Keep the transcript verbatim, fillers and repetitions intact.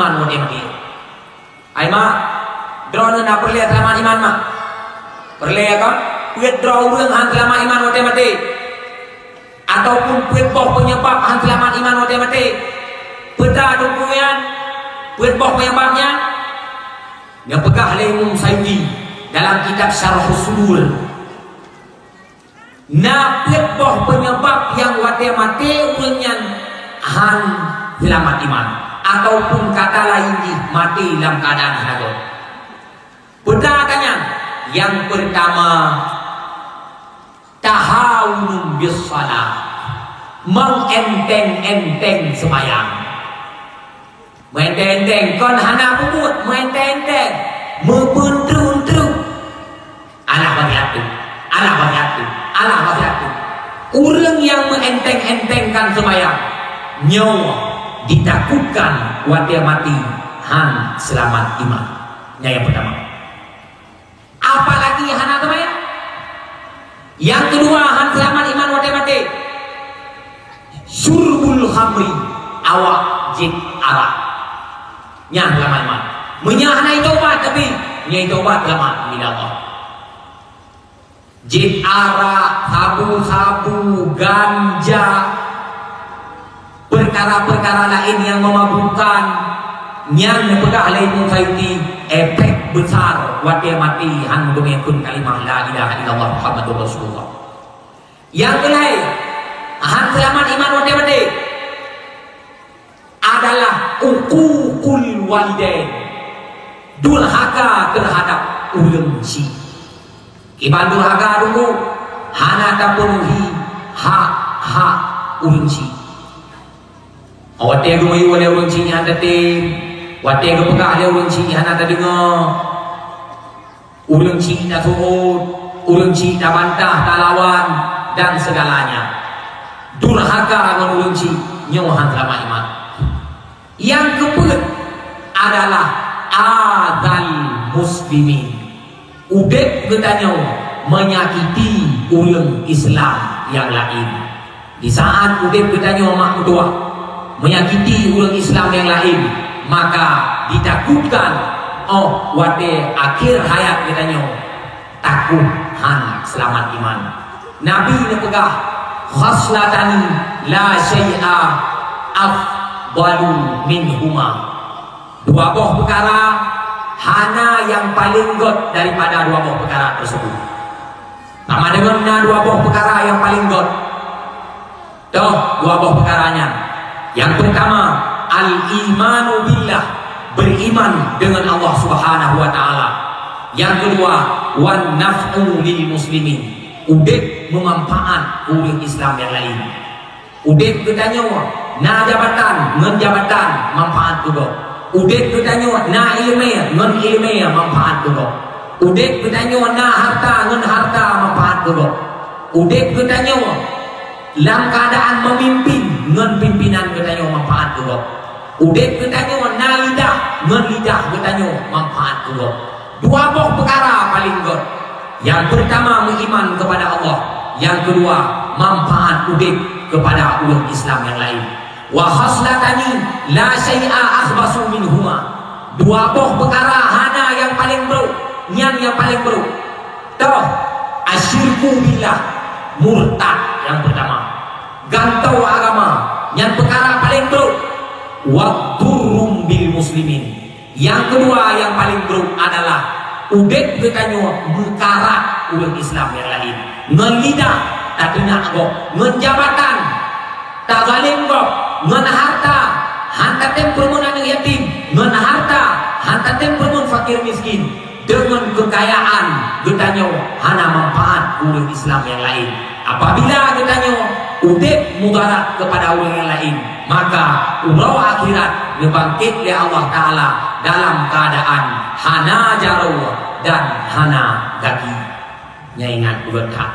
Iman watée maté. Hai mak, droeneuh na peureulée seulamat iman mak? Peureulée kon? Peuet droe ureuëng han seulamat iman watée maté? Ataupun peuet boh peunyebab han seulamat iman watée maté? Peue teungku nyan? Peuet boh peunyebab nyan? Neupeugah lé Imam Suyuti dalam kitab Syarhus Sudur. Na peuet boh peunyebab nyang watée maté ureuëng nyan han seulamat iman, ataupun kata laén jih maté lam keuadaan hana göt. Peue teungku nyan? Nyang peurtama, tahawunun bis shalah, meuenteng-enteng seumayang. Meuenteng-enteng, kon hana peubuet, meuenteng-enteng, meupeuntruk-entreuk. Alah bagi aku, alah bagi aku, alah bagi aku. Ureuëng nyang meuenteng-entengkan seumayang, nyoe ditakutkan watée maté han seulamat iman. Nyan nyang peurtama. Apalagi hana seumayang. Nyang keudua, han seulamat iman watée maté. Syurbul khamri, awak jieb arak. Nyan seulamat iman. Meunyoe hana jitaubat, tapi meunyoe jitaubat seulamat, insya Allah. Jieb arak, sabu-sabu, ganja, peukara-peukara laén nyang meumabukkan, nyan neupeugah lé Imam Suyuti, efek besar watée maté han meudeungoe kheun kalimah la ilaha illallah Muhammadur Rasulullah. Nyang keulhée, han seulamat iman watée maté adalah uququl walidain, durhaka teuhadap ureuëng chik. Kiban durhaka teungku, hana tapeunuhi hak-hak ureuëng chik. Watée geumiyueb lé ureuëng chik nyan tatem, watée geupeugah lé ureuëng chik hana tadeungoe, ureuëng chik tasuôt, ureuëng chik tabantah, talawan, dan seugalanya. Durhaka ngon ureuëng chik, nyoe han seulamat iman. Nyang keupeuet adalah azal muslimin. Udeb geutanyoe menyakiti ureuëng Islam nyang laén. Di saat udeb geutanyoe mak meutuwah, menyakiti ureuëng Islam nyang laén, maka ditakutkan óh watée akhé hayat geutanyoe takot han seulamat iman. Nabi neupeugah, "Khaslatani la syai'a afdalu minhuma." Dua boh peukara hana nyang paleng gét daripada dua boh peukara tersebut. Sama deungon na dua boh peukara nyang paleng gét. Toh, dua boh peukara nyan. Nyang peurtama, al-imanu billah, beriman dengan Allah Subhanahu wa Ta'ala. Nyang keudua, wan naf'u lil muslimin, udeb meumanfaat keu ureuëng Islam nyang laén. Udeb geutanyoe na jabatan ngon jabatan manfaat keu gob. Udeb geutanyoe na iéleumé ngon iéleumé manfaat keu gob. Udeb geutanyoe na hareuta ngon hareuta manfaat keu gob. Udeb geutanyoe lam keuadaan meumimpin ngon pimpinan geutanyoe manfaat keu gob. Udeb geutanyoe na lidah ngon lidah geutanyoe manfaat keu gob. Dua boh peukara paleng gét. Nyang peurtama meuiman keupada Allah, nyang keudua manfaat udeb keupada ureuëng Islam nyang laén. Wa khaslatani la syai'a akhbasu minhuma. Dua boh peukara hana nyang paleng brok, nyan nyang paleng brok. Toh, asyirku billah, murtad nyang peurtama. Gantoe agama, nyan peukara paleng brok. Wa durrum bil muslimin. Nyang keudua nyang paleng brok adalah udeb geutanyoe meukarat ureuëng Islam nyang laén. Ngon lidah tateunak gob, ngon jabatan tazalem gob, ngon hareuta han tatem peurumoh aneuëk yatim, ngon hareuta han tatem peurumoh fakir miskin. Deungon keukayaan geutanyoe hana manfaat keu ureuëng Islam nyang laén. Apabila geutanyoe udeb mudarat keupada ureuëng nyang laén, maka uroe akhirat neubangkét lé Allah Ta'ala dalam keuadaan hana jaroe dan hana gaki. Nyan ingat beugét that.